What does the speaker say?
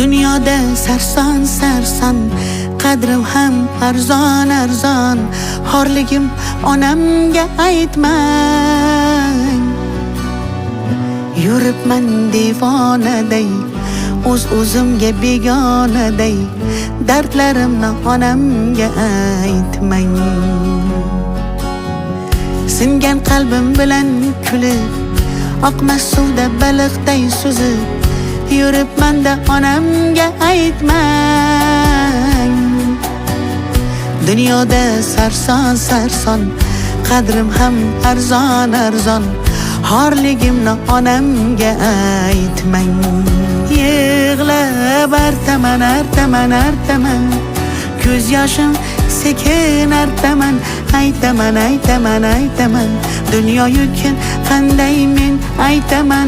Dunyoda sarson sarson, qadrim ham arzon arzon, xorligim onamga aytmang. Yuribman devonaday, o'z o'zimga begonaday, dardlarimni onamga aytmang. Singan qalbim bilan kulib, oqmas suvda baliqday suzib yuribman-da, onamga aytmang. Dunyoda sarson sarson, qadrim ham arzon arzon, xorligimni onamga aytmang. Yig'lab artaman, artaman, artaman, ko'z yoshim sekin artaman, aytaman, aytaman, aytaman, dunyo yukin qanday men aytaman.